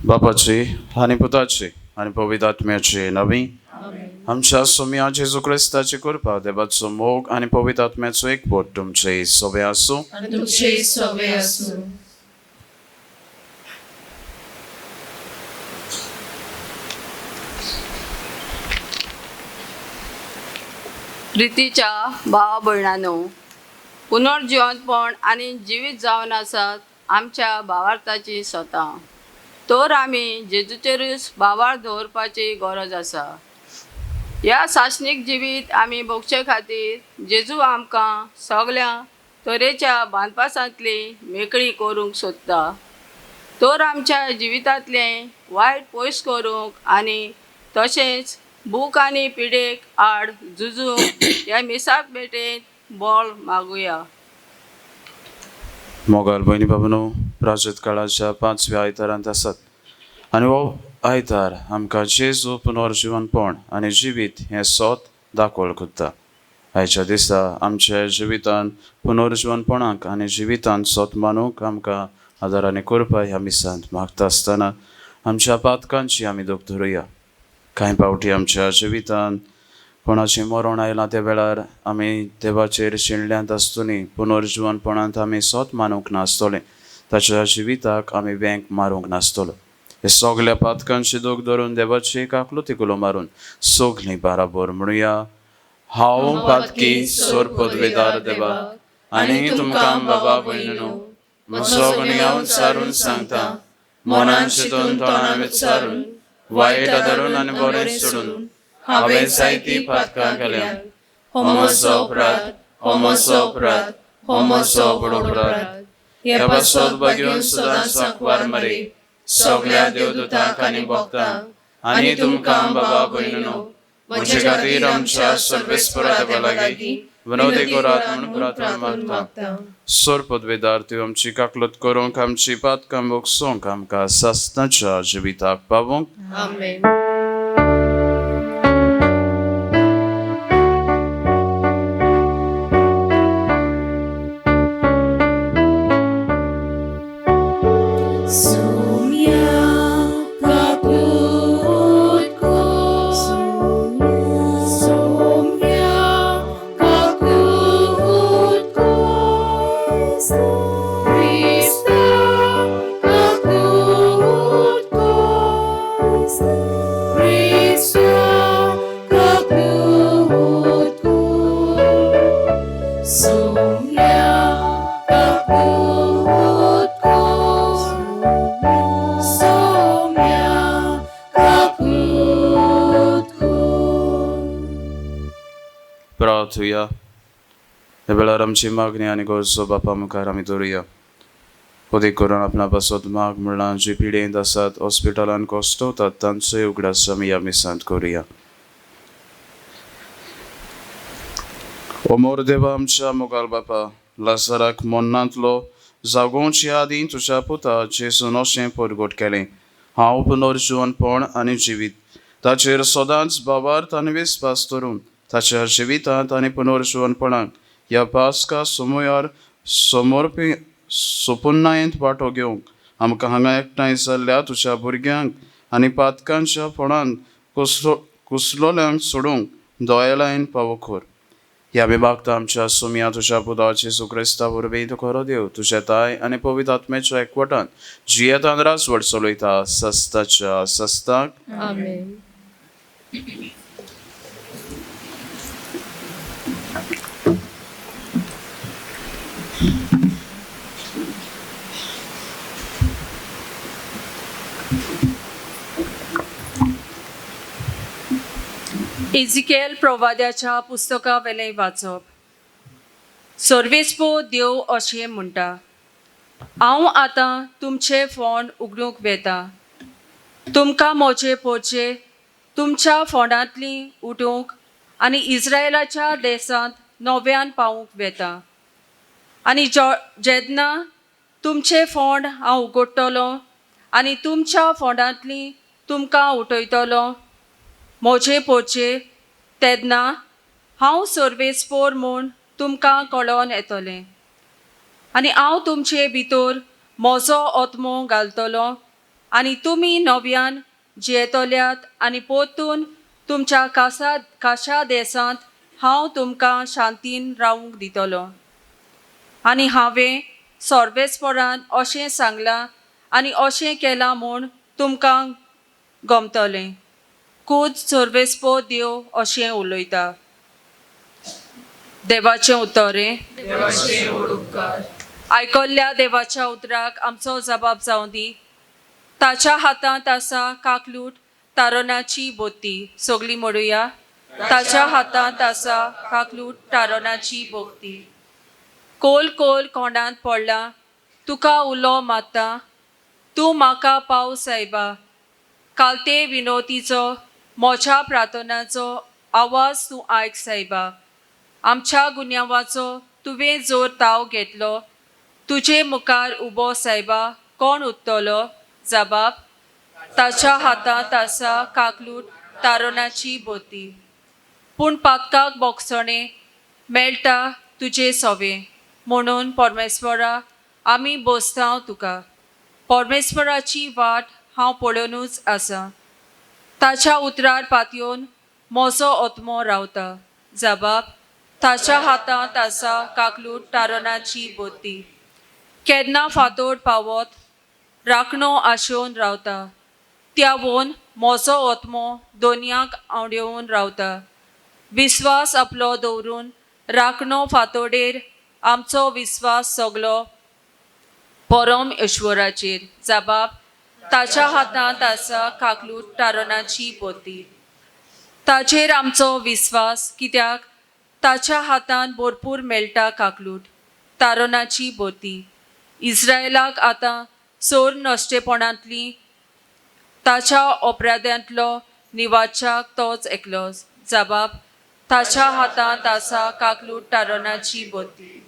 बापाची आनी पुताची आनी पवित्र आत्म्याची नवी आमच्या सोम्या जेजू क्रिस्ताची कृपा, देवाचो मोग आनी पवित्र आत्म्याचो एकवट तुमचे सोबे आसूं आनी तुमचे सोबे आसूं. प्रितीच्या भावा भयणानो, पुनर्जिवंतपण आनी जिवीत जावन आसात आमच्या भावार्थाची स्वता, तर आमी जेजूचेरूच भावार्थ दवरपाची गरज आसा. ह्या सासणीक जिवीत आमी भोगचे खातीर जेजू आमकां सगल्या तरेच्या बांदपासांतली मेकळी करूंक सोदता. तर आमच्या जिवितांतलें वायट पयस करूंक आनी तशेंच भूक आनी पिडेक आड झुजूंक ह्या मिसाक भेटेंत बळ मागुया. मोगाल भयणी बाबांनो, प्राचीत काळाच्या पांचव्या आयतारांत आसात आनी हो आयतार आमकां जेजू पुनर्जिवनपण आनी जिवीत हें सोत दाखोवल करता. आयच्या दिसा आमच्या जिवितान पुनर्जिवनपणाक आनी जिवितान सोत मानूंक आमकां आदार आनी कृपा ह्या मिसांत मागता आसतना आमच्या पातकांची आमी दोख धरुया. कांय फावटी आमच्या जिवितान कोणाचें मरण आयलां त्या वेळार आमी देवाचेर शिणल्यांत आसतली, पुनर्जिवनपणांत आमी सोत मानूंक नासतलें, ताच्या जिविताक आमी वेंक मारूंक नासतलो. हे सगल्या पातकांची दोख धरून देवाची काकलुती कुलो मारून सगलीं बाराबर म्हणुया, हांव पातकी सोर पदवेदार देवा आनी तुमकां बाबा भयणीनो म्हजो गुन्यांव सारून सांगता, मनान चिंतून तोंडान विचारून वायट आदारून आनी बरें सोडून हांवें जायतीं पातकां केल्या. हो म्हजो अपराध, हो म्हजो अपराध, हो म्हजो व्हड अपराध. ह्या पासत बागेवन सदांच सांकवार मारी सगल्या देवदूतांक आनी भक्तांक आनी तुमकां बाबा भयणीनो म्हजे खातीर आमच्या सर्वेस्परा देवा लागीं विनवती करात म्हूण प्रार्थना मागता. सोर पदवेदार त्यो आमची काकलत करूंक, आमची पातकां भोगसूंक, आमकां सासणाच्या जिविताक पावोवंक. आमेन. प्रार्थुया. ह्या वेळार आमची मागणी आनी गरजो बापा मुखार आमी दवरुया. अदीक करून आपणा पासत माग म्हणल्यार जी पिडेंत आसात, हॉस्पिटलान कश्टवतात तांचोय उगडास आमी ह्या मिसांत करुया. ओ मोर देवा आमच्या मोगाल बापा, लाजाराक मरणांतलो जागोवचे आदीं तुज्या पुता जेजून अशें परगट केलें, हांव पुनर्जिवनपण आनी जिवीत, ताचेर सदांच भावार्थ आनी विस्वास धरून ताच्या जिवितांत आनी पुनर्जिवनपणाक ह्या पास्का समयार समर्पी सोपुन्नायेंत वांटो घेवंक आमकां हांगा एकठांय जाल्ल्या तुज्या भुरग्यांक आनी पातकांच्या फोंडांत कुसलोल्यांक सोडूंक दयालायन पावो कर. ह्या विभागता आमच्या सुमया तुज्या पुता जेजू क्रिस्ता वरवीं तूं खरो देव, तुज्या ताय आनी पवित्र आत्म्याच्या एकवटान जियेतान राजवट चलयता सस्ताच्या सस्ताक. आमेन. इजिकेल प्रवाद्याच्या पुस्तका वेलें वाचप. सर्वेस्पो देव अशें म्हणटा, हांव आतां तुमचें फोंड उगडूंक वेता, तुमकां म्हजे पोचे तुमच्या फोंडांतली उठूंक आनी इस्रायलाच्या देसांत नव्यान पावूंक वेता. आनी जेन्ना तुमचें फोंड हांव उगडटलो आनी तुमच्या फोंडांतली तुमकां उठयतलो म्हजे पोचे, तेन्ना हांव सर्वेस्पोर म्हूण तुमकां कळोन येतलें. आनी हांव तुमचे भितर म्हजो आत्मो घालतलो आनी तुमी नव्यान जियेतल्यात आनी पोतून तुमच्या कासा काशा देसांत हांव तुमकां शांतीन रावूंक दितलो. आनी हांवें सर्वेस्परान अशें सांगलां आनी अशें केलां म्हूण तुमकां गमतलें. कूद सर्वेस्पो देव अशें उलयता. देवाचें उतर हें. आयकल्ल्या देवाच्या उतराक आमचो जबाब जावं दी. ताच्या हातांत आसा काकलूट तारोनाची बोती. सगळीं म्हणुया, ताच्या हातांत आसा काकलूट तारोनाची बोती. कोल कोल कोंडांत पडला तुका उलो मारता, तूं म्हाका पाव सायबा. कालते विनोतीचो म्हज्या प्रार्थनाचो आवाज तूं आयक सायबा. आमच्या गुन्यांवाचो तुवें जोर ताव घेतलो, तुजे मुखार उबो सायबा कोण उत्तलो? जबाब, ताच्या हातांत आसा काकलूट तारोनाची बोती. पूण पातकाक बोगसणें मेळटा तुजे सोवे, म्हणून परमेश्वरा आमी बोसतांव तुका. परमेश्वराची वाट हांव पळोवनूच आसा, ताच्या उतरार पातयेवन म्हजो आत्मो रावता. जबाब, ताच्या हातांत आसा काकलूट तारोनाची बोती. केन्ना फांतोड पावत राखणो आशेवन रावता, त्यावोन म्हजो आत्मो दोनयांक आंवडेवन रावता. विस्वास आपलो दवरून राखणो फांतोडेर आमचो विस्वास सगलो परम ईश्वराचेर. जबाब, ताच्या हातांत आसा काकलूट तारोनाची बोती. ताचेर आमचो विस्वास कित्याक ताच्या हातान भरपूर मेळटा काकलूट तारोनाची बोती. इस्रायलाक आतां सोर नश्टेपणांतली ताच्या अपराध्यांतलो निवाच्याक तोच एकलो. जबाब, ताच्या हातांत आसा काकलूट तारोनाची बोती.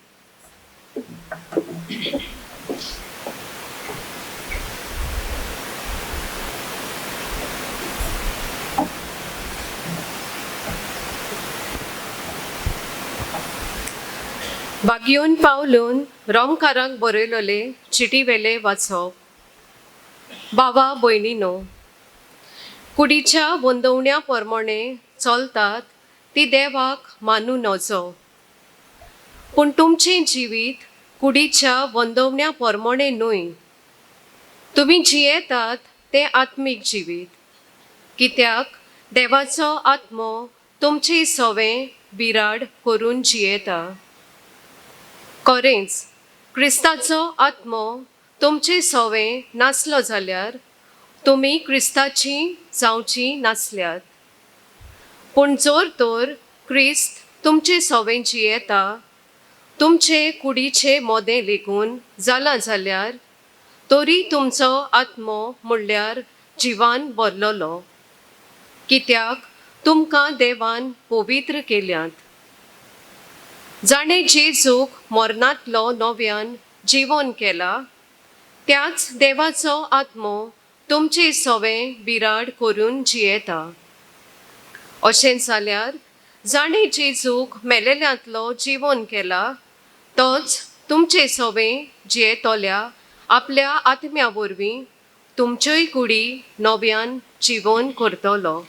बागयोन पावलून रोमकारांक बरयलोले चिटी वेले वाचप. बाबा भयणीनो, कुडीच्या वंदवण्या प्रमाणे चलतात ती देवाक मानू नजो, पूण तुमचें जिवीत कुडीच्या वंदवण्या प्रमाणे न्हय. तुमी जियेतात तें आत्मीक जिवीत, कित्याक देवाचो आत्मो तुमचे सवें बिराड करून जियेता. खरेंच क्रिस्ताचो आत्मो तुमचे सवें नासलो जाल्यार तुमी क्रिस्ताची जावची नासल्यात. पूण जर तर क्रिस्त तुमचे सवें जियेता, तुमचे कुडीचे मोदें लेगून जालां जाल्यार तरी तुमचो आत्मो म्हणल्यार जिवान बरलोलो, कित्याक तुमकां देवान पवित्र केल्यात. जाणें जेजूक मरणांतलो नव्यान जिवन केला त्याच देवाचो आत्मो तुमचे सवें बिराड करून जियेता. अशें जाल्यार जाणें जेजूक मेलेल्यांतलो जिवन केला तोच तुमचे सवें जियेतल्या आपल्या आत्म्या वरवीं तुमच्योय कुडी नव्यान जिवन करतलो.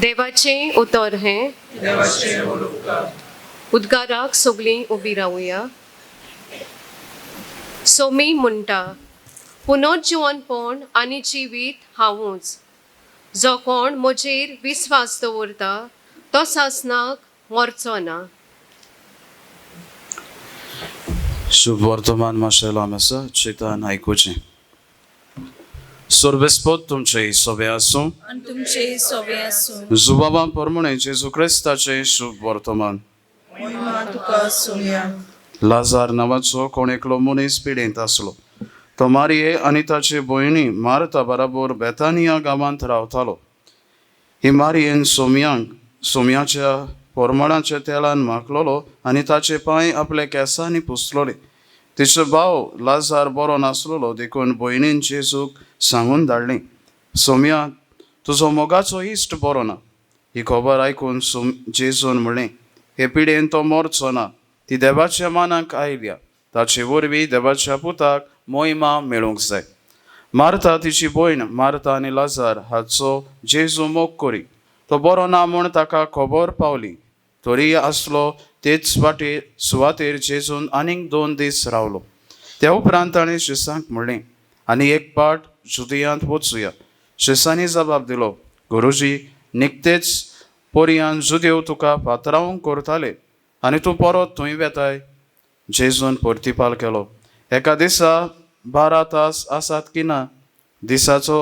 देवाचें उतर हें. उद्गाराक सगळीं उबी रावया. सोमी म्हणटा, पुनर्जिवनपण आनी जिवीत हांवूच. जो कोण म्हजेर विस्वास दवरता तो सासनाक मरचो ना. शुभ वर्तमान माशेलो आसा चितान आयकुचें. सर्वेस्पोत तुमचे सोबे आसूं आनी तुमचे सोबे आसूं. जुबाबा परमणे जेजू क्रिस्ताचें शुभ वर्तमान. महिमा तुका सोम्या. लाजार नांवाचो कोण एकलो मनीस पिडेंत आसलो. तो मारये आनी ताचे भयणी मार्ता बराबर बेतानिया गांवांत रावतालो. ही मारयेन सोम्यांक सोम्याच्या परमळाच्या तेलान माखलोलो आनी ताचे पांय आपल्या केंसांनी पुसलोले. तिचो भाव लाजार बरो नासलोलो, देखून भयणीन जेजूक सांगून धाडलें, सोम्या तुजो मोगाचो इश्ट बरो ना. ही खबर आयकून जेजून म्हणलें, हे पिडेन तो मरचो ना, ती देवाच्या मानाक आयल्या, ताचे वरवीं देवाच्या पुताक मोहिमा मेळूंक जाय. मार्था तिची भयण मार्था आनी लाजार हाचो जेजू मोग करी. तो बरो ना म्हूण ताका खबर पावली तरी आसलो तेच वाटेर सुवातेर जेजून आनीक 2 दीस रावलो. त्या उपरांत ताणें शिसांक म्हणलें, आनी एक पाट जुदियांत वचुया. शिसांनी जबाब दिलो, गुरुजी, निकतेच पोरयान जुदेव तुका फातरावंक करताले आनी तूं परत थंय वेताय. जेजून परतिपाल केलो, एका दिसा 12 तास आसात की ना? दिसाचो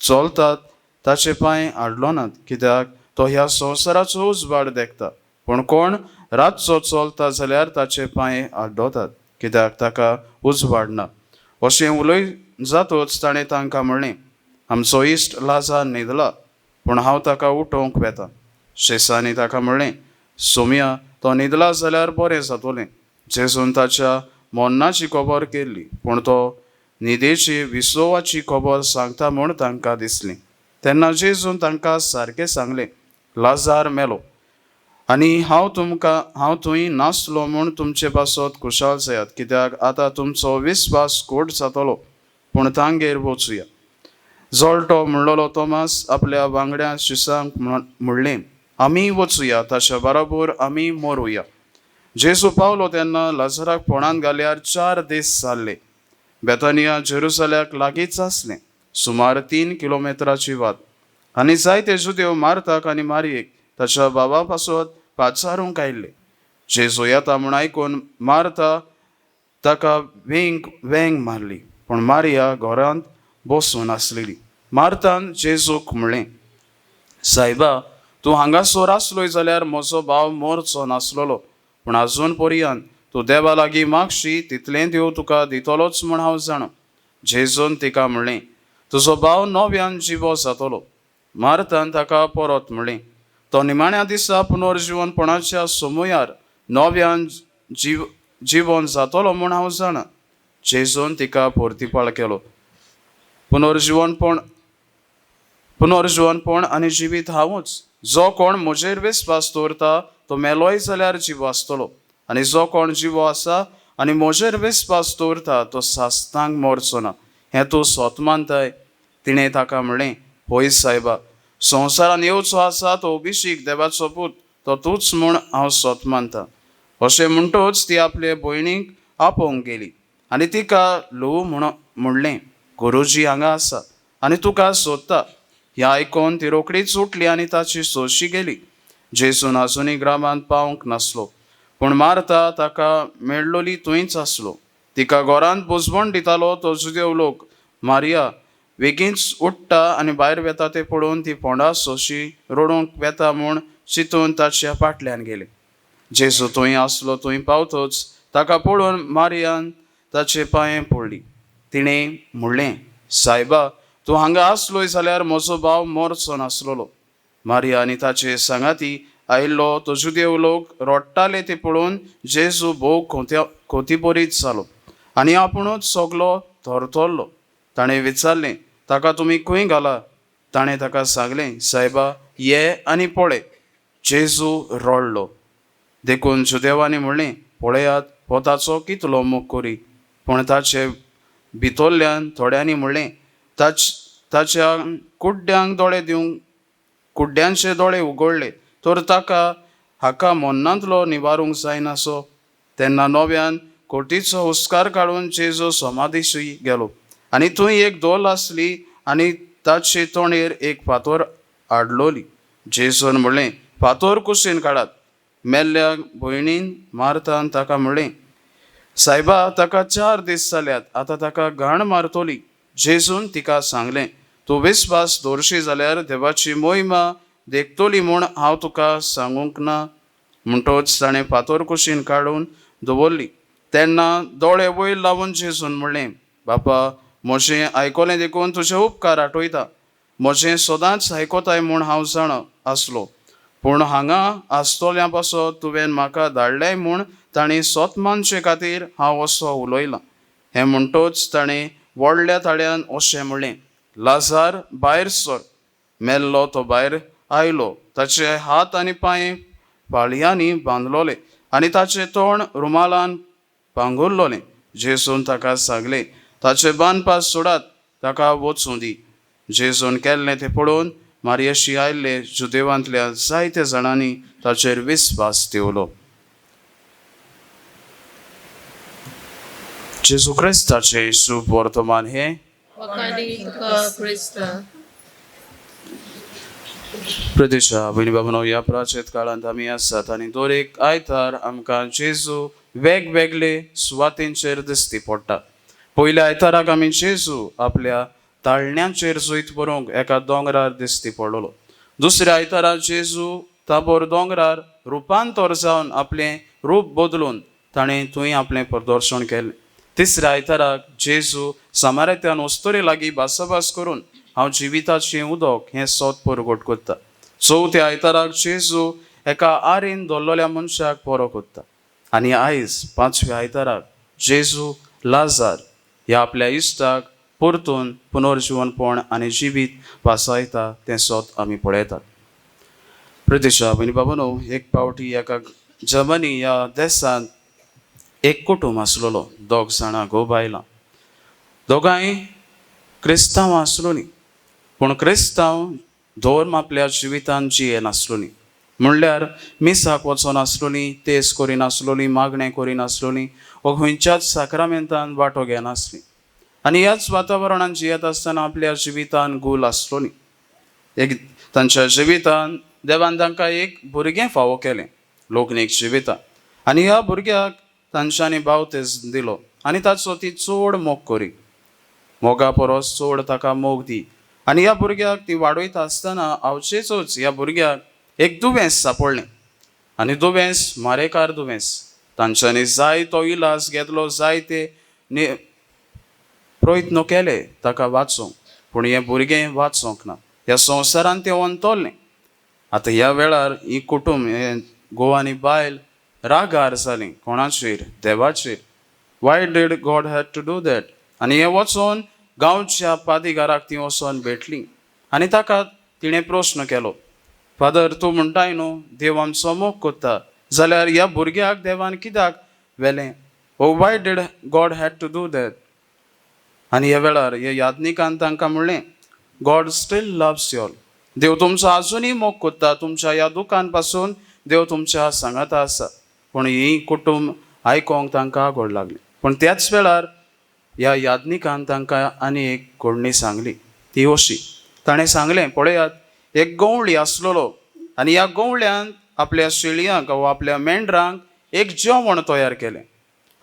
चलतात ताचे पांय हाडलो नात, कित्याक तो ह्या संवसाराचो उजवाड देखता. पूण कोण रातचो चलता जाल्यार ताचे पांय आड्डोतात, कित्याक ताका उजवाड ना. अशें उलय जातच ताणें तांकां म्हणलें, आमचो इश्ट लाजार न्हिदला, पूण हांव ताका उठोवंक वेता. शेसांनी ताका म्हणलें, सोम्या, तो न्हिदला जाल्यार बरें जातलें. जेजून ताच्या मरणाची खबर केल्ली, पूण तो न्हिदेची विसोवाची खबर सांगता म्हूण तांकां दिसली. तेन्ना जेजून तांकां सारकें सांगलें, लाजार मेलो आनी हांव थंय नासलो म्हूण तुमचे पासत खुशाल जायात, कित्याक आतां तुमचो विस्वास कोट जातलो. पूण तांगेर वचुया. जळटो म्हणलेलो तोमास आपल्या वांगड्या शिसांक म्हणलें, आमी वचुया, ताच्या बरोबर आमी मरुया. जेजू पावलो तेन्ना लाजराक फोंडांत घाल्यार 4 दीस जाल्ले. बेतानिया जेरुसल्याक लागींच आसलें, सुमार 3 किलोमिटराची वाट. आनी जायते जुदेव मार्ताक आनी मारयेक ताच्या बाबा पासत पाचारूंक आयिल्ले. जेजू येता म्हूण आयकून मार्ता ताका वेंग मारली, पूण मारिया घरांत बसून आसलेली. मार्तान जेजूक म्हणलें, सायबा, तूं हांगासर आसलोय जाल्यार म्हजो भाव मरचो नासलेलो, पूण आजून पर्यंत तूं देवा लागीं मागशी तितलें देव तुका दितलोच म्हूण हांव जाणा. जेजून तिका म्हणलें, तुजो भाव नव्यान जिवो जातलो. मार्तान ताका परत म्हणलें, तो निमाण्या दिसा पुनर्जिवनपणाच्या समयार नव्यान जिवन जातलो म्हूण हांव जाणा. जेजून तिका परतिपाळ केलो, पुनर्जिवनपण आनी जिवीत हांवूच. जो कोण म्हजेर विस्वास दवरता तो मेलोय जाल्यार जिवो आसतलो, आनी जो कोण जिवो आसा आनी म्हजेर विस्वास दवरता तो सास्तांक मरचो ना. हें तूं सोत मानताय? तिणें ताका म्हणलें, हय सायबा, संवसारान येवचो आसा तो अभिषेक देवाचो पूत तो तूंच म्हूण हांव सोत मानता. अशें म्हणटच ती आपले भयणीक आपोवंक गेली आनी तिका ल्हवू म्हणलें, गुरुजी हांगा आसा आनी तुका सोदता. हें आयकून ती रोखडीच उठली आनी ताची सोशी गेली. जेजून आजुनूय ग्रामांत पावंक नासलो, पूण मार्ता ताका मेळलोली थंयच आसलो. तिका घरांत बुजवण दितालो तो जुदेव लोक मारिया वेगींच उठ्ठा आनी भायर वेता तें पळोवन ती फोंडा सोशी रडूंक वेता म्हूण चिंतून ताच्या फाटल्यान गेली. जेजू थंय आसलो थंय पावतच ताका पळोवन मारियान ताचे पांये पडली. तिणें म्हणलें, सायबा, तूं हांगा आसलोय जाल्यार म्हजो भाव मरचो नासलेलो. मारिया आनी ताचे सांगाती आयिल्लो तो जुदेव लोक रडटाले ते पळोवन जेजू भोव खोतीबरीत जालो आनी आपुणूच सगलो थरथरलो. ताणें विचारलें, ताका तुमी खंय घाला? ताणें ताका सांगलें, सायबा, ये आनी पळय. जेजू रडलो. देखून जुदेवांनी म्हणलें, पळयात हो ताचो कितलो मोग करी. पूण ताचे भितरल्यान थोड्यांनी म्हणलें, ताच्या कुड्ड्यांक दोळे दिवंक कुड्ड्यांचे दोळे उगडले तर ताका हाका मन्नांतलो निवारूंक जायनासो. तेन्ना नव्यान कोटीचो हुस्कार काडून जेजू समाधीशी गेलो आनी थंय एक दोल आसली आनी ताचे तोंडेर एक फातोर आडलोली. जेजून म्हणलें, फातोर कुशीन काडात. मेल्ल्या भयणीन मार्तान ताका म्हणलें, सायबा, ताका 4 दीस जाल्यात, आतां ताका घाण मारतली. जेजून तिका सांगलें, तूं विस्वास दवरशी जाल्यार देवाची मोहिमा देखतली म्हूण हांव तुका सांगूंक ना. म्हणटच ताणें फातोर कुशीन काडून दवरली. तेन्ना दोळे वयर लावन जेजून म्हणलें, बापा, म्हजें आयकलें देखून तुजे उपकार आठयता. म्हजें सदांच आयकताय म्हूण हांव जाणा आसलो, पूण हांगा आसतल्या पासत तुवें म्हाका धाडलें म्हूण तांणी सोत मानचे खातीर हांव असो उलयलां. हें म्हणटच ताणें व्हडल्या ताळ्यान अशें म्हणलें, लाजार भायर सर. मेल्लो तो भायर आयलो. ताचे हात आनी पांय पाळयांनी बांदलोले आनी ताचें तोंड रुमालान पांगुरलोलें. जेजून ताका सांगलें, ताचे बांदपास सोडात, ताका वचूं दी. जेजून केल्लें तें पळोवन मारयेशी आयिल्ले जुदेवांतल्या जायत्या जाणांनी ताचेर विस्वास दवरलो. जेजू क्रिस्ताचें शुभ वर्तमान हें. वाखाणी तुका क्रिस्ता. प्रदेशा भयणी बाबांनो, ह्या प्राचीत काळांत आमी आसात आनी दर एक आयतार आमकां जेजू वेगवेगळे सुवातेंचेर दिश्टी पडटा. पयल्या आयताराक आमी जेजू आपल्या ताळण्याचेर जैत बरोवंक एका दोंगरार दिश्टी पडलो. दुसऱ्या आयतारा जेजू ताबोर दोंगरार रुपांतर जावन आपलें रूप बदलून ताणें थंय आपलें प्रदर्शन केलें. तिसऱ्या आयताराक जेजू समारेत्यान अस्तुरे लागीं भासाभास करून हांव जिविताचें उदक हें सोद परगट करता. चवथ्या आयताराक जेजू एका आरेन धरलेल्या मनशाक बरो करता. आनी आयज पांचव्या आयताराक जेजू लाजार ह्या आपल्या इश्टाक परतून पुनर्जिवनपण आनी जिवीत वासायता तें सोद आमी पळयतात. प्रदेशा भयणी बाबानो, एक पावटी एका जर्मनी ह्या देशांत एक कुटूंब आसलेलो. दोग जाणां घोव बायलां, दोगांय क्रिस्तांव आसलोलीं, पूण क्रिस्तांव धर्म आपल्या जिवितान जियेनासलोलीं. म्हणल्यार मिसाक वचनासलोलीं, तेज करिनासलोलीं, मागणें करिनासलोलीं वा खंयच्याच साक्रामेंतान वांटो घेनासलीं. आनी ह्याच वातावरणान जियेत आसतना आपल्या जिवितान गुल आसलोलीं. एक तांच्या जिवितान देवान तांकां एक भुरगें फावो केलें, लोकनीक जिवितान. आनी ह्या भुरग्याक तांच्यांनी बावतेज दिलो आनी ताचो ती चड मोग करी, मोगा परस चड ताका मोग दी. आनी ह्या भुरग्याक ती वाडयता आसतना आवचेचोच ह्या भुरग्याक एक दुयेंस सापडलें. आनी दुयेंस मारेकार दुयेंस. तांच्यांनी जाय तो इलाज घेतलो, जाय ते प्रयत्न केले ताका वाचोवंक, पूण हें भुरगें वाचोंक ना. ह्या संवसारान तें अंतरलें. आतां ह्या वेळार ही कुटूंब, हें घोव आनी बायल रागार जालीं. कोणाचेर? देवाचेर. Why did God had to do that? आनी हें वचोन गांवच्या पादीगाराक ती वचोन भेटली आनी ताका तिणें प्रस्न केलो, फादर, तूं म्हणटाय न्हू देव आमचो मोग करता, जाल्यार ह्या भुरग्याक देवान कित्याक व्हेलें? ओ why did God had to do that? आनी ह्या वेळार ह्या याज्ञिकान तांकां म्हणलें, गॉड स्टील लव्स यॉल. देव तुमचो आजुनूय मोग करता. तुमच्या ह्या दुकान पासून देव तुमच्या सांगाता आसा. पूण ही कुटूंब आयकोंक तांकां गोड लागलें. पूण त्याच वेळार ह्या याज्ञिकान तांकां आनी एक घडणी सांगली, ती अशी. ताणें सांगलें, पळयात, एक गवळी आसलेलो आनी ह्या गवळ्यान आपल्या शेळयांक वा आपल्या मेंढरांक एक जेवण तयार केलें.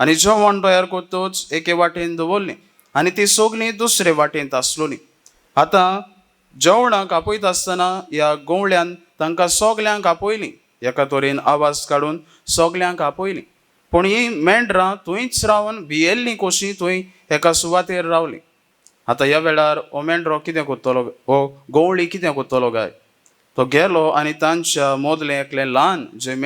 आनी जेवण तयार करतच एके वाटेन दवरलें आनी ती सगळीं दुसरे वाटेंत आसलोलीं. आतां जेवणाक आपयता आसतना ह्या गवळ्यान तांकां सगल्यांक आपयलीं, एका तरेन आवाज काडून सगल्यांक आपयलीं. पूण हीं मेंढरां थंयच रावन भियेल्लीं कशीं थंय एका सुवातेर रावलीं. आतां ह्या वेळार हो मेंढरो कितें करतलो, हो गवळी कितें करतलो काय? तो गेलो आनी तांच्या मदलें एकलें ल्हान जें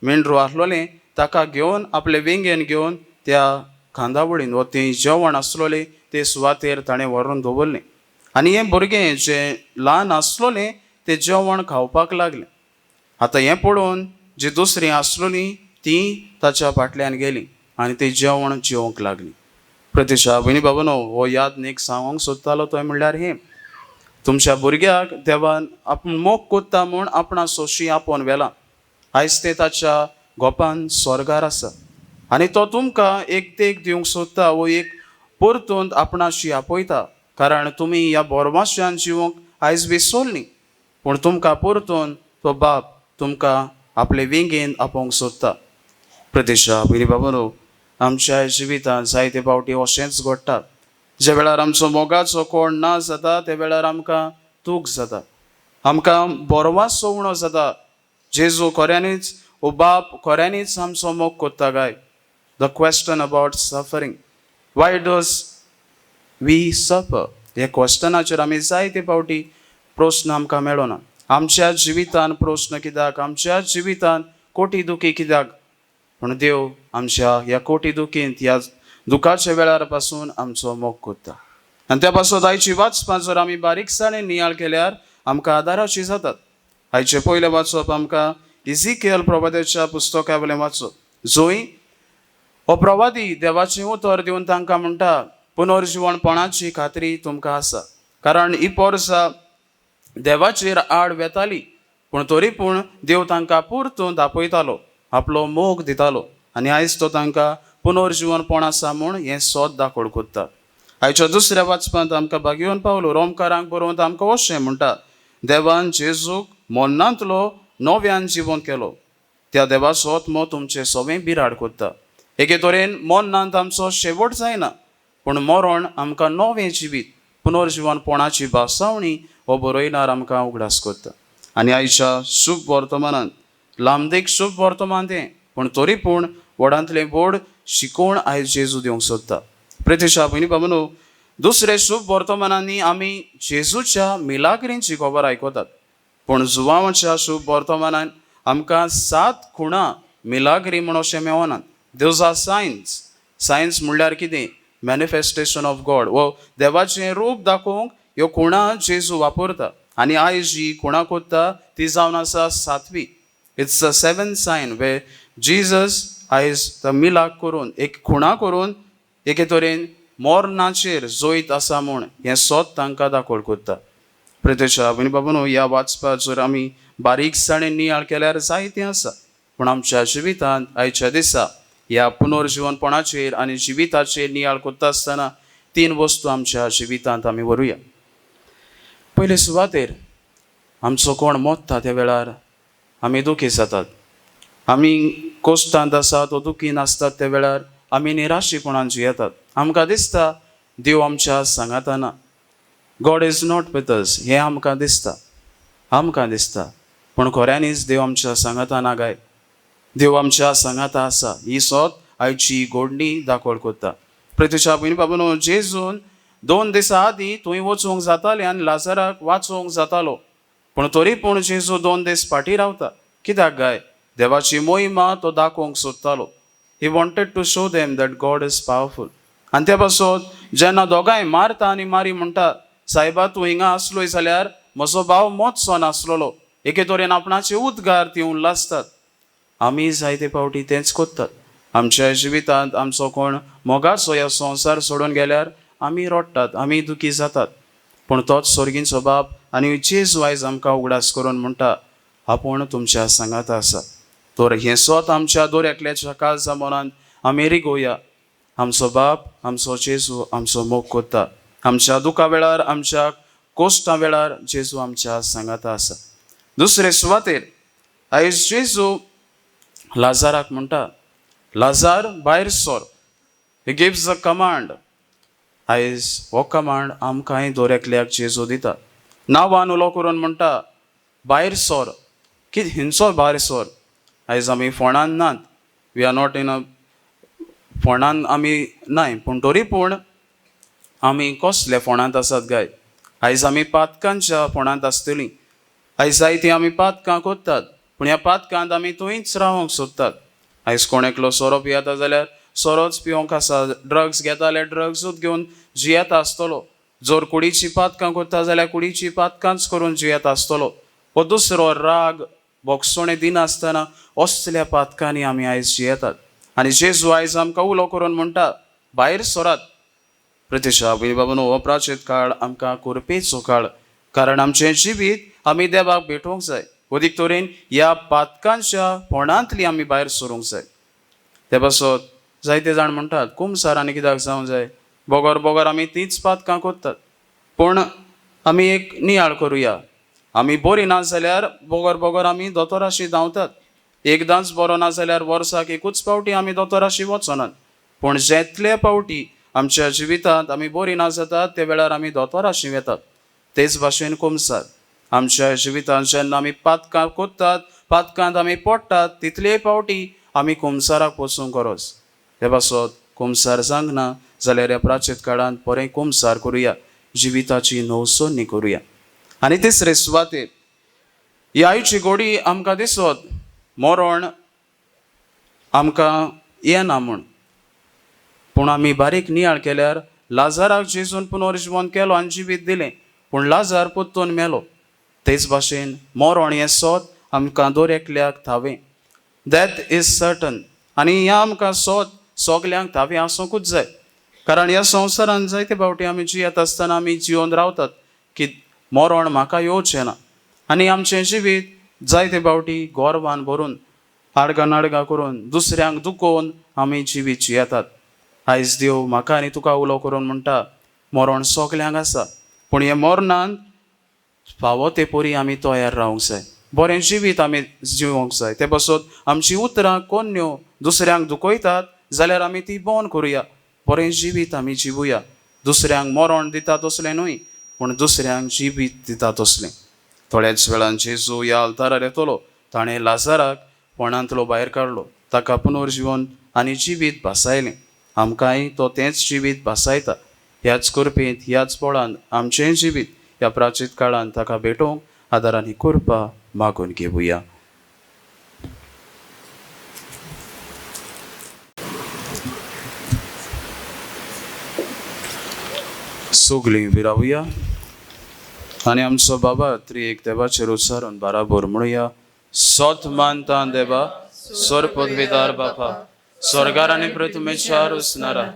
मेंढरू आसलोलें ताका घेवन आपले वेंगेन घेवन त्या खांदावळीन वा तें जेवण आसलोलें ते सुवातेर ताणें व्हरून दवरलें. आनी हें भुरगें जें ल्हान आसलोलें तें जेवण खावपाक लागलें. आतां हें पळोवन जी दुसरीं आसलोलीं तीं ताच्या फाटल्यान गेलीं आनी तें जेवण जेवंक लागलीं. प्रतिशा भयणी बाबानो, हो याज्ञीक सांगूंक सोदतालो तो म्हणल्यार हें, तुमच्या भुरग्याक देवान आपूण मोग कोत्ता म्हूण आपणा सोशी आपोवन व्हेलां. आयज तें ताच्या गोपान स्वर्गार आसा आनी तो तुमकां एक देख दिवंक सोदता वो एक परतून आपणाशी आपयता, कारण तुमी ह्या बोरवाश्यान जिवंक आयज विसरलीं, पूण तुमकां परतून तो बाप तुमकां आपले वेंगेन आपोवंक सोदता. प्रतिशा भयणी बाबानो, आमच्या जिवितांत जायते फावटी अशेंच घडटा. ज्या वेळार आमचो मोगाचो कोण ना जाता त्या वेळार आमकां दूख जाता, आमकां बोरवासो उणो जाता. जेजू खऱ्यांनीच ओ बाप खऱ्यांनीच आमचो मोग कोत्ता काय? The question about suffering, why does we suffer? ह्या क्वेश्चनाचेर आमी जायते फावटी प्रस्न आमकां मेळना. आमच्या जिवितान प्रस्न कित्याक, आमच्या जिवितान कोटी दुखी कित्याक? पूण देव आमच्या ह्या कोटी दुखींत, ह्या दुखाच्या वेळार पासून आमचो मोग करता. आनी त्या पासत आयची वाचपां जर आमी बारीकसाणेन नियाळ केल्यार आमकां आदाराची जातात. आयचें पयलें वाचप आमकां इजिकेल प्रभातेच्या पुस्तका वयलें वाचप, जंय हो प्रवादी देवाचें उतर दिवन तांकां म्हणटा, पुनर्जिवणपणाची खात्री तुमकां आसा, कारण ही पोरसां देवाचेर आड वेताली, पूण तरी पूण देव तांकां परतून दापयतालो, आपलो मोग दितालो आनी आयज तो तांकां पुनर्जिवनपण आसा म्हूण हें सोद दाखोवंक कोत्ता. आयच्या दुसऱ्या वाचपांत आमकां भागयोवन पावलो रोमकारांक बरोवन आमकां अशें म्हणटा, देवान जेजूक मरणांतलो नव्यान जिवन केलो, त्या देवाचो आत्मो तुमचें सगळें बिराड कोत्ता. एके तरेन मरणांत आमचो शेवट जायना, पूण मरण आमकां नवें जिवीत पुनर्जिवनपणाची भासावणी हो बरयणार आमकां उगडास करता. आनी आयच्या शुभ वर्तमानांत लांबदीक शुभ वर्तमान तें, पूण तरी पूण व्हडांतलें व्हड शिकवण आयज जेजू दिवंक सोदता. प्रतिशा भयणी बाबांनो, दुसरे शुभ वर्तमानांनी आमी जेजूच्या मिलाग्रींची खबर आयकतात, पूण जुवांवाच्या शुभ वर्तमानान आमकां 7 खुणां मिलाग्री म्हूण अशें मेळनात. Those are science. Science म्हणल्यार कितें? मॅनिफेस्टेशन ऑफ गॉड. वो देवाचें रूप दाखोवंक ह्यो खुणां जेजू वापरता आनी आयज जी खुणां कोत्ता ती जावन आसा 7वी. It's a 7 sign way Jesus आयज तो मिलाग करून एक खुणां करून एके तरेन मरणाचेर जैत आसा म्हूण हें सोद तांकां दाखोवंक कोत्ता. प्रतिशा भयणी बाबांनो, ह्या वाचपाक जर आमी बारीकसाणेन नियाळ केल्यार जायतें आसा, पूण आमच्या जिवितांत आयच्या दिसा ह्या पुनर्जिवनपणाचेर आनी जिविताचेर नियाळ करता आसतना 3 वस्तू आमच्या जिवितांत आमी व्हरूया. पयले सुवातेर आमचो कोण मोत्ता त्या वेळार आमी दुखी जातात, आमी कोश्टांत आसात वो दुखी नासतात त्या वेळार आमी निराशीपणान जियेतात. आमकां दिसता देव आमच्या सांगाताना, God is not with us हें आमकां दिसता, आमकां दिसता, पूण खऱ्यांनीच देव आमच्या सांगाताना गाय, देव आमच्या सांगाता आसा. ही सोद आयची गोडणी दाखोवंक कोत्ता. प्रतिशा भयणी बाबांनो, जेजून 2 दिसां आदीं थंय वचूंक जातालें आनी लाजराक वाचोवंक जातालो, पूण तरी पूण जेजू 2 दीस फाटीं रावता. कित्याक गाय? देवाची मोहिमा तो दाखोवंक सोदतालो. He wanted to show them that God is powerful. आनी त्या पासत जेन्ना दोगांय मारता आनी मारी म्हणटा, सायबा तूं हिंगा आसलोय जाल्यार म्हजो भाव मोचो नासलेलो, एके तरेन आपणाचे उद्गार ती उल्लासतात. आमी जायते फावटी तेंच कोत्तात. आमच्या जिवितांत आमचो कोण मोगाचो ह्या संवसार सोडून गेल्यार आमी रडटात, आमी दुखी जातात, पूण तोच सोर्गींचो बाप आनी जेजू आयज आमकां उगडास करून म्हणटा, आपूण तुमच्या सांगाता आसा. तर हें सोत आमच्या दर एकल्याच्या काळजा मनांत आमी रिगोवया. आमचो बाप, आमचो जेजू आमचो मोग कोत्ता. आमच्या दुखा वेळार, आमच्या कोश्टां वेळार जेजू आमच्या सांगाता आसा. दुसरे सुवातेर आयज जेजू लाजाराक म्हणटा, लाजार भायर सोर. He gives a command. आयज हो कमांड आमकांय दर एकल्याक जेजू दिता. नांवान उलो करून म्हणटा, भायर सोर. कितें हिंचो भायर सोर? आयज आमी फोंडान नात, we are not in a फोंडान आमी नाय, पूण तरी पूण आमी कसले फोंडांत आसात गाय? आयज आमी पातकांच्या फोंडांत आसतलीं. आयज जायतीं आमी पातकां कोत्तात, पूण ह्या पातकांत आमी थंयच रावंक सोदतात. आयज कोण एकलो सोरो पियेता जाल्यार सोरोच पिवंक आसा, ड्रग्स घेता जाल्यार ड्रग्सूच घेवन जियेता आसतलो, जर कुडीची पातकां कोत्ता जाल्यार कुडीची पातकांच करून जियेता आसतलो, हो दुसरो राग भोगसणें दिनासतना असल्या पातकांनी आमी आयज जियेतात. आनी जेजू आयज आमकां उलो करून म्हणटा, भायर सोरात. प्रतिशा भयणी बाबांनो, हो प्राचीत काळ आमकां कुरपेचो काळ, कारण आमचें जिवीत आमी देवाक भेटोवंक जाय. अदीक तरेन ह्या पातकांच्या फोंडांतली आमी भायर सरूंक जाय. ते पासत जायते जाण म्हणटात, कुमसार आनी कित्याक जावंक जाय, बोगर बोगर आमी तींच पातकां कोत्तात. पूण आमी एक नियाळ करुया, आमी बरी ना जाल्यार बोगर बोगर आमी दोतोराशी धांवतात. एकदांच बरो ना जाल्यार वर्साक एकूच फावटी आमी दोतोराशी वचनात, पूण जितले फावटी आमच्या जिवितांत आमी बरी ना जातात त्या वेळार आमी दोतोराशी वेतात. तेच भाशेन कुमसार आमच्या जिवितांत जेन्ना आमी पातकां कोत्तात, पातकांत आमी पडटात, तितले फावटी आमी कुमसाराक वचूंक गरज. ते पासत कुमसार जावंक ना जाल्यार ह्या प्राचीत काळांत बरें कुमसार करुया, जिविताची नवसोनी करुया. आनी तिसरे सुवातेर ही आयची गोडी आमकां दिसत मरण आमकां येना म्हूण, पूण आमी बारीक नियाळ केल्यार लाजाराक जेजून पुनर्जिवन केलो आनी जिवीत दिलें, पूण लाजार परतून मेलो. तेच भाशेन मरण हें सोद आमकां दर एकल्याक थावें. Death is certain. आनी ह्या आमकां सोद सगल्यांक तावी आसूंकूच जाय. कारण ह्या संवसारान जायते फावटी आमी जियेत आसतना आमी जिवन रावतात की मरण म्हाका येवचें ना आनी आमचें जिवीत जायते फावटी गोरवान भरून आडगां नाडगां करून दुसऱ्यांक दुखोवन आमी जिवीत जियेतात. आयज देव म्हाका आनी तुका उलो करून म्हणटा मरण सगल्यांक आसा, पूण हे मरणान फावो ते परी आमी तयार रावंक जाय, बरें जिवीत आमी जिवोंक जाय. ते पासत आमचीं उतरां कोन्न्यो दुसऱ्यांक दुखयतात जाल्यार आमी ती बंद करुया, बरें जिवीत आमी जिवुया. दुसऱ्यांक मरण दिता तसलें न्हय, पूण दुसऱ्यांक जिवीत दिता तसलें. थोड्याच वेळान जेजू ह्या अल्तारार येतलो. ताणें लाजाराक फोंडांतलो भायर काडलो, ताका पुनर्जिवन आनी जिवीत भासायलें. आमकांय तो तेंच जिवीत भासायता. ह्याच कृपेंत ह्याच बळान आमचेंय जिवीत ह्या प्राचीत काळान ताका भेटोवंक आदारांनी कृपा मागून घेवया. सगळीं विरावया आनी आमचो बाबा त्रिएक देवाचेर उच्चारून बाराबर म्हणुया. सत मानता देवा स्वर पदवीदार बापा, स्वर्गार आनी पृथ्वीच्या रुसणारा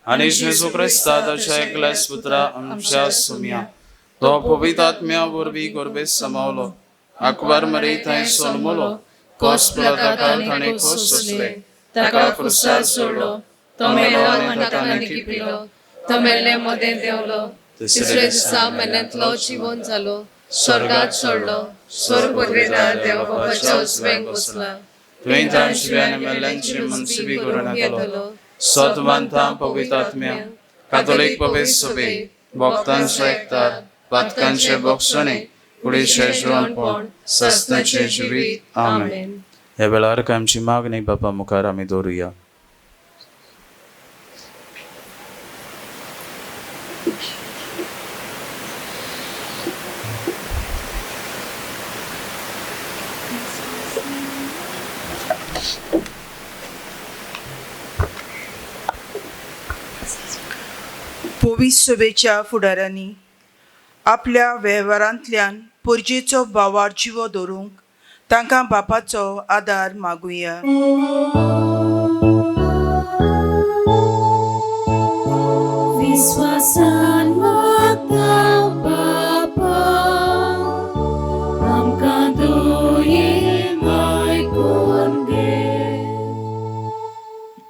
आनी जेजू क्रिस्ता ताच्या एकल्याच पुत्रा आमच्या सुमया, तो पवित्र आत्म्या वरवीं गोरबेत समावलो, आकवार मरे थंय सोलमलो, कोस ताका ताणें खोस सोंसले, ताका क्रुसार सोडलो, तो मेलो आनी ताका लिपिलो, तो मेल्ले मदें देंवलो, तिसरे दिसा मेल्यांतलो जिवन जालो, स्वर्गात सोडलो, स्वर पदवेदार देव बापाच्या उजव्यांक बसला, तुवें तांची आनी मेल्ल्यांची मनसुबी करून येतलो. सत मानता पवित्र आत्म्या, कातोलीक पवित्र सभे, भक्तांचो एकतार, पातकांचे बोगसणे, कुडीचें जिवनपण, सस्नाचें जिवीत. आमेन. ह्या वेळार आमची मागणी बापा मुखार आमी दवरुया. पवित्र सभेच्या फुडाऱ्यांनी आपल्या वेव्हारांतल्यान परजेचो बावार जिवो दवरूंक तांकां बापाचो आदार मागुया. विस्वासान मागता बापा, आमकां दुयें आयकून घे.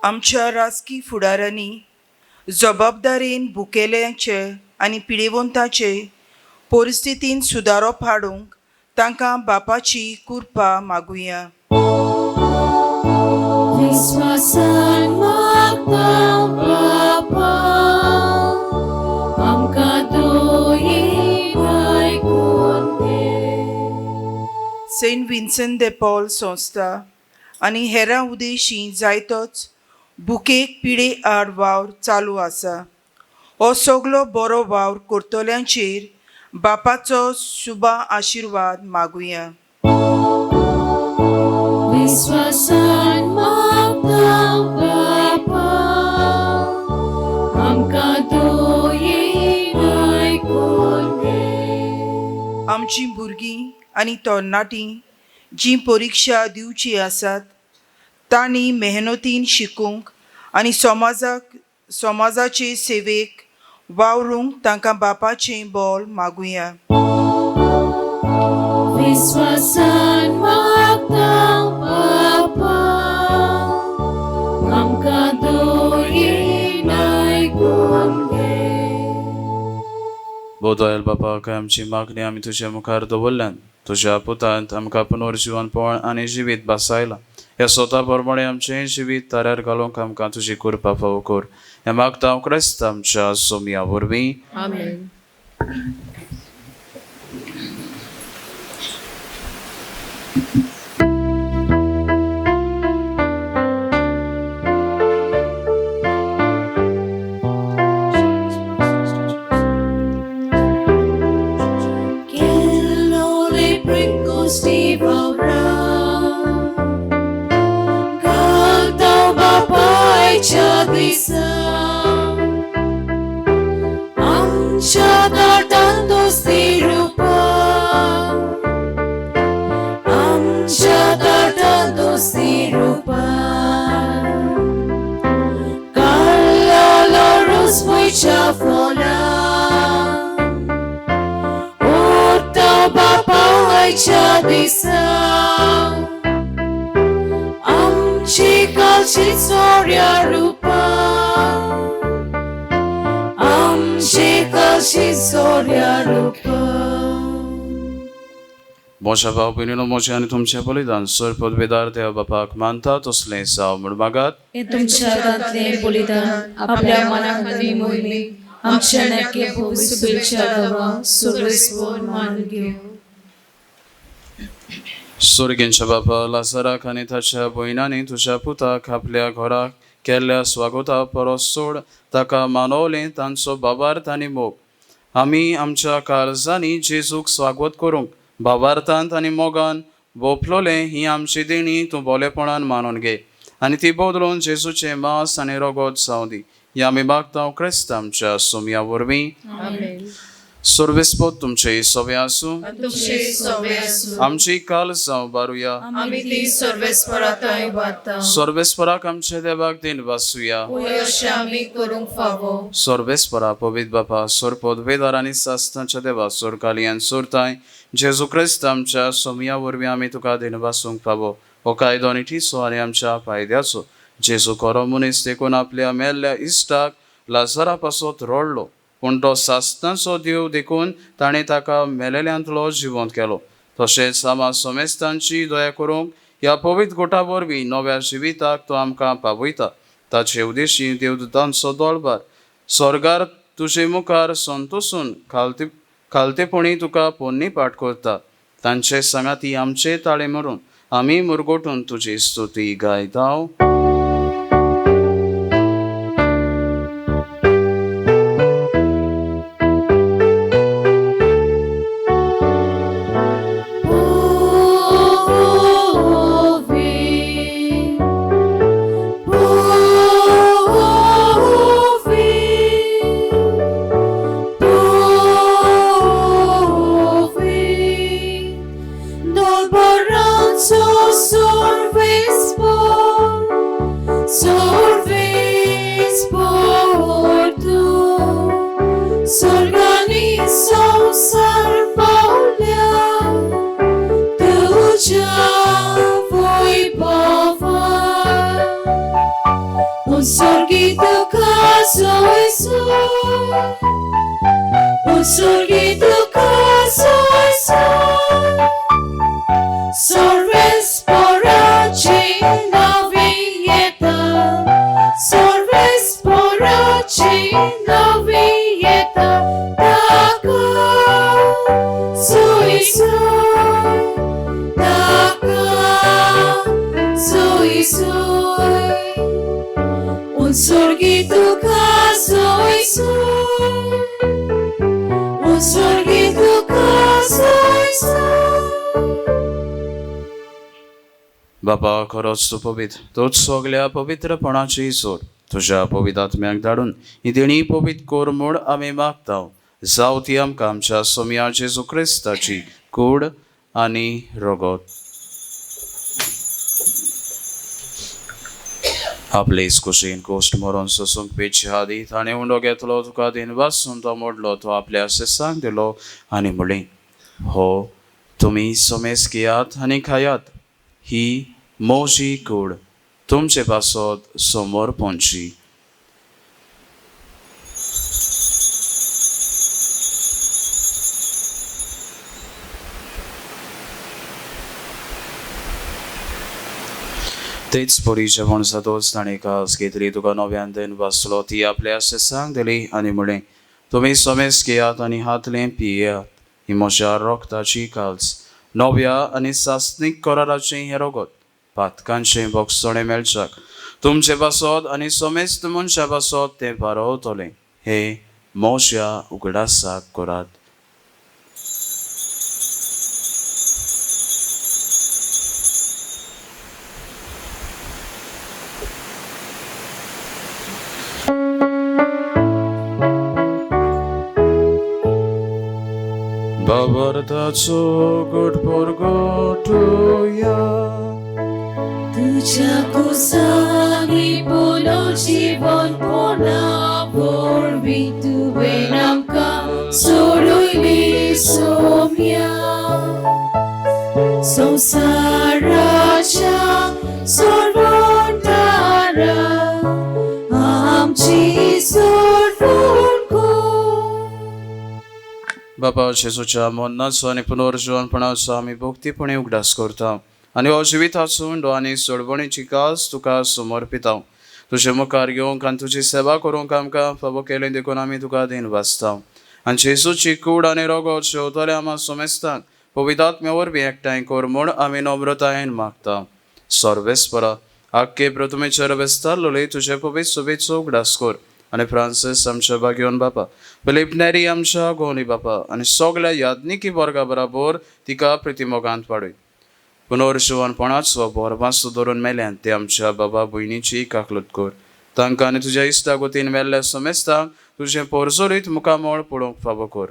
आमच्या राजकी फुडाऱ्यांनी जबाबदारेन भुकेल्यांचे आनी पिडेवंताचे परिस्थितीन सुदारोप हाडूंक तांकां बापाची कृपा मागुया. विस्वासान मागता बापा, आमकां दुयें आयकून घे. सेंट विन्सन दे पॉल संस्था आनी हेरां उद्देशी जायतोच भुकेक पिडे आड वावर चालू आसा. हो सगलो बरो वावर करतल्यांचेर बापाचो शुभा आशिर्वाद मागुया. विस्वासान मागता बापा, आमकां दुयें आयकून घे. आमचीं भुरगीं आनी तरणाटीं जीं परिक्षा दिवची आसात तांणी मेहनतीन शिकूंक आनी समाजाचे सेवेक वावरूंक तांकां बापाचें बोल मागुया. विस्वासान मागता बापा, आमकां दुयें आयकून घे. बोदयल बापा, काय आमची मागणी आमी तुज्या मुखार दवरल्यान तुज्या पुतांत आमकां पुनर्जिवनपण आनी जिवीत भासायलां. ह्या स्वता प्रमाणे आमचें जिवीत ताऱ्यार घालूंक आमकां तुजी कृपा फावो कर. हें मागता हांव क्रिस्त आमच्या सोमया वरवीं. आमेन. आमच्या दाटान दोस्ती रुपा, आमच्या दाटान दोस्ती रुपा, दिसा आमची कालची चोऱ्या रुपा आमची कालची चोऱ्या रुपा. म्हज्या भाव भयणीनो, म्हजें आनी तुमचें बलिदान सर पदवेदार देव बापाक मानता तसलें जावं म्हूण मागात. हे तुमच्या हातांतलें बलिदान आपल्या मनाक आनी मोहिमेक आमच्या नाके सुबेच्या देवा सुरवेस्वर मान घेवं. सोर्गेंच्या बापा, लाजराक आनी ताच्या भयणांनी तुज्या पुताक आपल्या घराक केल्ल्या स्वागता परस चड ताका मानवलें तांचो बाबार्थ आनी मोग. आमी आमच्या काळजांनी जेजूक स्वागत करूंक भावार्थांत आनी मोगान भोपलोलें ही आमची देणी तूं बोलेपणान मानून घे आनी ती बदलून जेजूचें मांस आनी रगत जावं दी. ह्या आमी मागता क्रिस्त आमच्या सोमया वरवीं. सर्वेस्पोत तुमचे सोबे आसूं. तुमचे सोबे आसूं. आमची काल जावं बारुया. आमी ती सर्वेस्परा थंय वाता. सर्वेस्पराक आमच्या देवाक दिन वासुया. अशें आमी करूंक फावो. सर्वेस्परा पवित्र बापा, सोरपद वेदार आनी सास्तांच्या देवा, सोरकालियान सोरताय जेजू क्रिस्त आमच्या सोमया वरवीं आमी तुका दिन वासूंक फावो. हो कायदो आनी टिसो आनी आमच्या फायद्याचो. जेजू खरो मनीस देखून आपल्या मेल्ल्या इश्टाक लाजरा पासत रडलो, पूण तो सास्तांचो देव देखून ताणें ताका मेलेल्यांतलो जिवंत केलो. तशेंच आमा समेस्तांची दया करूंक ह्या पवित्र गोटा वरवीं नव्या जिविताक तो आमकां पावयता. ताचे उदेशी देवदूतांचो दोळबार स्वर्गार तुजे मुखार संतोसून खालतेपणी तुका पोन्नी पाठ करता. तांचे सांगाती आमचे ताळे मरून आमी मुरगोटून तुजी स्तुती गायता. बापा, खरोच तूं पवित्र, तूंच सगल्या पवित्रपणाची जोड. तुज्या पवित्र आत्म्याक धाडून ही देणी पवित्र कर म्हूण आमी मागता. जावं ती आमकां आमच्या सोमया जेजू क्रिस्ताची कूड आनी रगत. आपले कुशीन कोश्ट मरोन सोसूंक पेचे आदी ताणें उंडो घेतलो, तुका दिन वासून तो मोडलो, तो आपल्या शेसांक दिलो आनी म्हणलें, हो तुमी सोमेस घेयात आनी खायात, ही म्हजी कूड तुमचे पासत समोर पोंची. तेच परी जेवण जातोच ताणें कास घेतली, तुका नव्यान then वाचलो, ती आपल्या शेसांक दिली आनी म्हणलें, तुमी सोमेस घेयात आनी हातलें पियेयात, ही म्हज्या रक्ताची काल्स नव्या आनी सासणीक कराराचें हें रगत पातकांचें बोगसणें मेळच्याक तुमचे पासत आनी समेस्त मनशा पासत तें पारवतलें. हे म्हज्या उगडासाक करात. बाबरताचो गोट पोरगोटुया तुझ्या कुसांनी पुनर्जीवन पोना वरवीं तुवें आमकां सोडयली सोम्या. संवसाराच्या सोडवणदारा आमची सोडवण कर. बापा जेजूच्या मरणाचो आनी पुनर्जिवनपणाचो आमी भक्तीपणी उगडास करता आनी हो जिविताचो उंडो आनी सोडवणीची कास तुका समर्पिता. तुजे मुखार घेवंक आनी तुजी सेवा करूंक आमकां फावो केलें देखून आमी तुका दीन वाचता. आनी जेजूची कूड आनी रोगो शेवतले आमा सोमेस्तांक पवित्र वरवीं एकठांय कर म्हूण आमी नम्रतायेन मागता. सर्वेस्परा आख्खे प्रथमेचेर वेस्तारलोले तुजे पवित्र सोबेचो उगडास कर आनी फ्रांसीस आमच्या भाग्योन बापा, फिलीप नेरी आमच्या गोवली बापा आनी सगल्या याज्ञिकी वर्गा बराबर तिका प्रितिमोगांत पाडय. पुनर्जिवनपणाचो भरवासो धरून मेल्यान ते आमच्या बाबा भयणीची काकलूत कर. तांकां आनी तुज्या इश्टा गोतीन मेल्ल्या समेस्तांक तुजें पोरजोरीत मुखामळ पळोवंक फावो कर.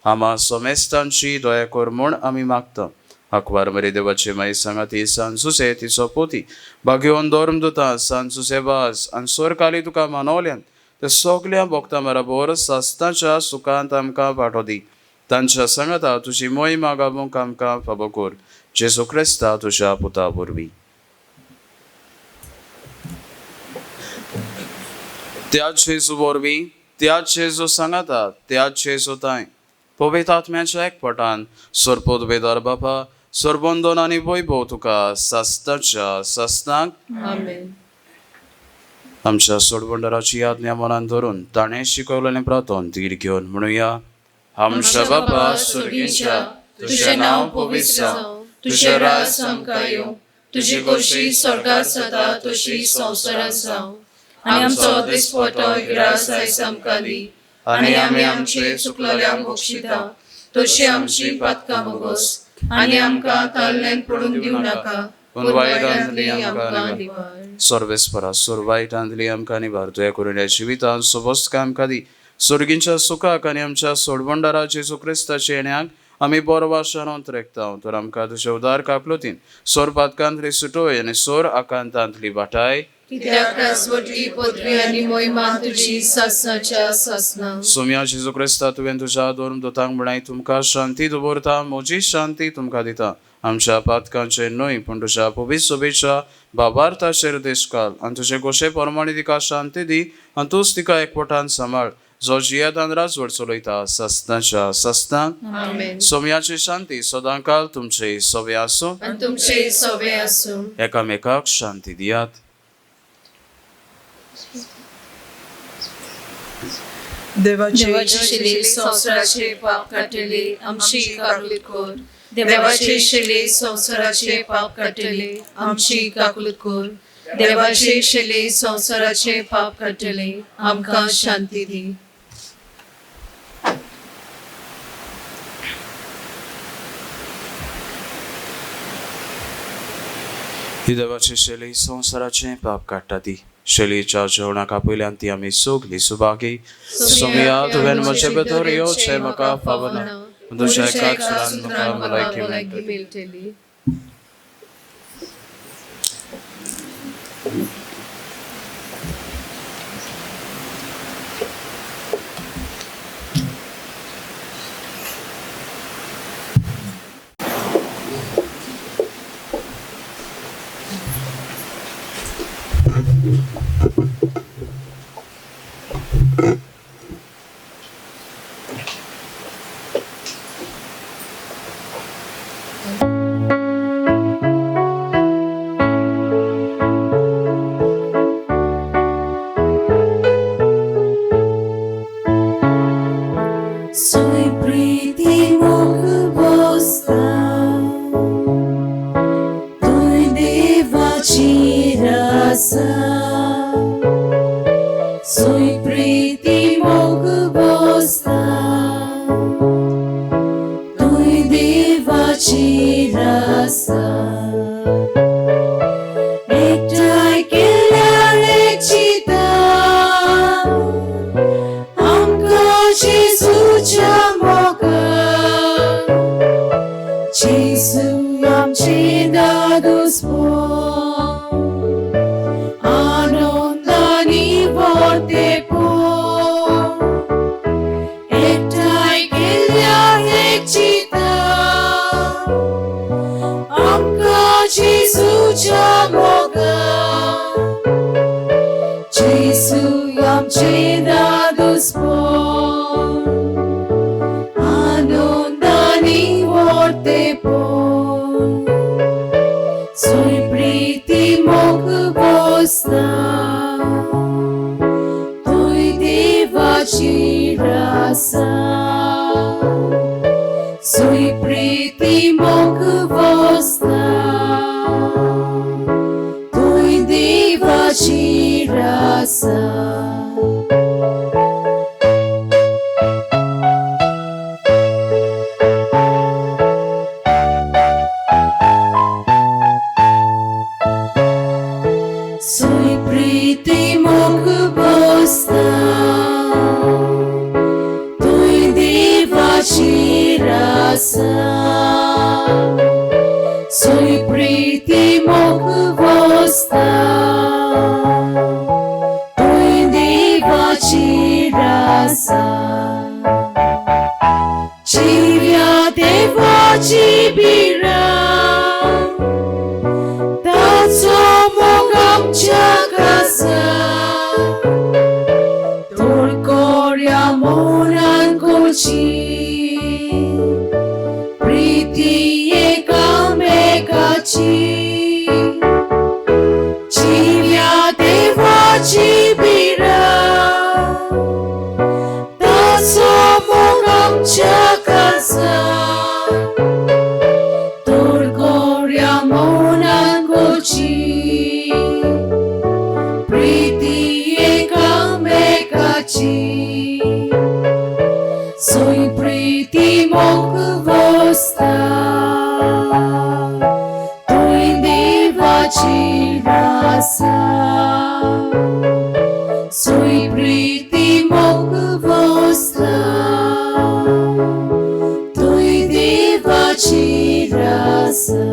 आमा समेस्तांची दया कर म्हूण आमी मागता. आंकवार मरे देवाचे माई सांगाती सांजुसे तिचो पोती भाग्योन धर्मदुतां सांजुसे वाज आनी सोरकाली तुका मानवल्यान ते सगल्या भोक्तां बराबर सास्ताच्या सुखांत आमकां वांटो दी. तांच्या सांगाता तुजी मोहिमा गावूंक आमकां फावो कर. जेजू क्रिस्ता तुज्या पुता वरवीं. त्याच जेजू वरवीं, त्याच जेजू सांगाता, त्याच जेजू तांय पवित्र आत्म्याच्या एकपटान सरपोत बेदार बापा सरबंदन आनी वैभव तुका सास्ताच्या सास्तांक. आमेन. आमच्या सोडवंडराची आज्ञा मनान धरून ताणें शिकवलेलें प्रार्थन धीर घेवन म्हणुया. आमच्या बापा सुर्गींच्या, तुजें नांव पवित्र जावं, तुजें राज आमकां येवं, तुजी खोशी स्वर्गात जाता तशी संवसारांत जावं. आनी आमचो दिसपटो ग्रास आयज आमकां दी आनी आमी आमचे चुकलेल्यांक बक्षिता तशी आमची पातकां भोगोस आनी आमकां ताल्ल्यान पडून दिवं नाका, पूण वायटांतली आमकां निवार. सर्वेस्परा सुर वायटांतली आमकां निवार. तुया करून ह्या जिवितांत सोबस आमकां दी. सुर्गींच्या सुखाक आनी आमच्या सोडवंडारा जेजू क्रिस्ताच्या येण्याक आमी बरो वाशान रेखता. तर आमकां तुजे उदार काकलुतीन सोर पातकांतली सुटोय आनी सोर आकांतांतली वाटाय. कित्याक राजवटी पदवी आनी मोहिमा तुजी सासणाच्या सासणा. सोम्या जेजू क्रिस्ता, तुवें तुज्या धर्मदुतांक म्हणाय, तुमकां शांती दवरता, म्हजी शांती तुमकां दिता. आमच्या पातकांचेर न्हय पूण तुज्या पवित्र सोबेच्या बाबार्थाचेर देशकाल आनी तुजे गोशे प्रमाणे तिका शांती दी आनी तूंच तिका एकवटान सांबाळ, जो जियेतान राजवट चलयता सासणाच्या सासणाक. आमेन. सोम्याची शांती सदांकाल तुमचे सोबे आसूं आनी तुमचे सोबे आसूं. एकामेकाक शांती दियात. देवाची देवाची शिली संवसाराचे पाप काडटली आमची काकूत कर. देवाची शिली संवसाराचे पाप काडटली आमची काकूत कर. देवाची शिली संवसाराचे पाप काडटली आमकां शांती दी. ही देवाची शैली संवसाराचें पाप काडटा ती शैलीच्या जेवणाक आपयल्यान ती आमी सगली सुभागी. सोमया, तुवें म्हजे भितर येवचें म्हाका फावना, पूण तुज्या एकाच सुरान म्हाका भलायकी मेळटली. मेळटली. Soy priti mog bosta, तुय देवाची रासा. आमचे दादोसपण आनंदानी वर्तेपण सुय प्रीती मोग बसता तुय देवाची रासा सुय प्रीती मोग बसता तुय देवाची रासा. सुय प्रीती मोग बसता तुय देवाची रासा सुय प्रीती मोग बसता तुय देवाची रासा. जिव्या देवाची बिरा ताचो मोग आमच्या कासा तोडकोड्या मनान कोची प्रीती एकामेकाची. जिव्या देवाची बिरा ताचो मोग आमच्या कासा तोडकोड्या मनान कोची प्रीती एकामेकाची. सुय प्रीती मोग वसता तुय देवाची रासा सुय प्रीती मोग वसता तुय देवाची रासा.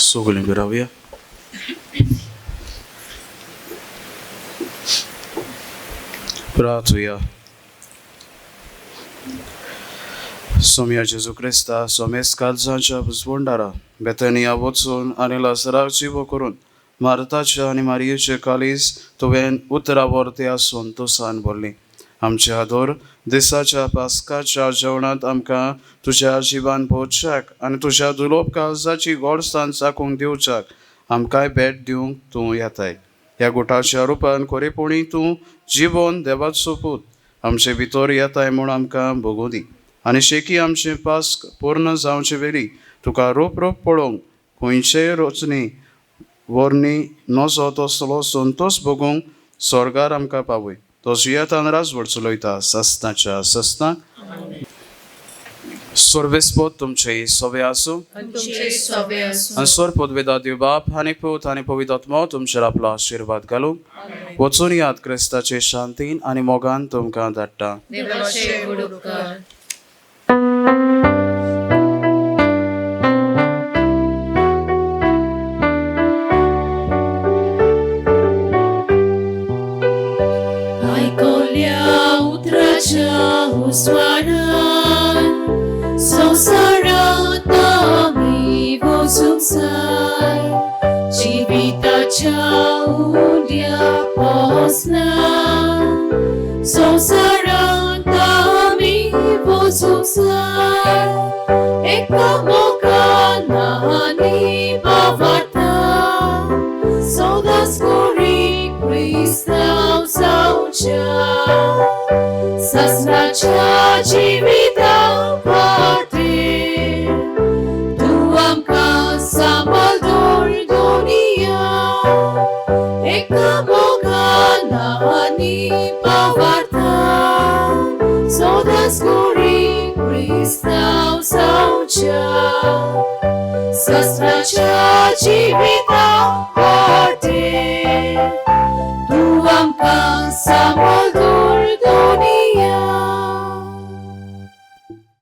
सगळीं रावया. प्रार्थुया. सोम्या जेजू क्रिस्ता सोमेस कालजांच्या बुजवंडारा बेतनिया वचून आनी लसराक जिवो करून मारताच्या आनी मारयेचे कालीज तुवें उतरा वर्ती आसून तुसान भरली. आमच्या आदोर दिसाच्या पास्काच्या जेवणांत आमकां तुज्या जिवान पोवच्याक आनी तुज्या दुलोब काळजाची गोडसान चाकूंक दिवच्याक आमकांय भेट दिवंक तूं येताय. ह्या गुटाच्या रुपान खरेपणी तूं जिवोन देवाचो पूत आमचे भितर येताय म्हूण आमकां भोगूं दी आनी शेकी आमचें पास्क पूर्ण जावचे वेळी तुका रोप रोप पळोवंक खंयचेय रचणी वर्णी नजो तसलो संतोश भोगूंक स्वर्गार आमकां पावय. तो जियेतान राजवट चलयता सस्नाच्या सस्नाक. सोर्बेस्पोत तुमचे सोबे आसूं आनी तुमचे सोबे आसूं. आनी सोर पदवेदा देव बाप आनी पूत आनी पवित्र आत्मो तुमचेर आपलो आशिर्वाद घालूं. वचून याद क्रिस्ताचे शांतीन आनी मोगान तुमकां धाडटा. देवाचे व्हड उपकार. आयकल्या उतराच्या उजवाडान संवसारांत आमी वचूंक जाय जिविताच्या उद्या पोसना संवसारांत आमी वचूंक जाय एका मोगान आनी भावार्थान सदांच करी क्रिस्तांव जावच्या सासणाच्या जिविता खातीर तूं आमकां सांबाळ दवर दुनिया एका मोगान आनी भावार्थान सदांच करी क्रिस्तांव जावच्या सासणाच्या जिविता.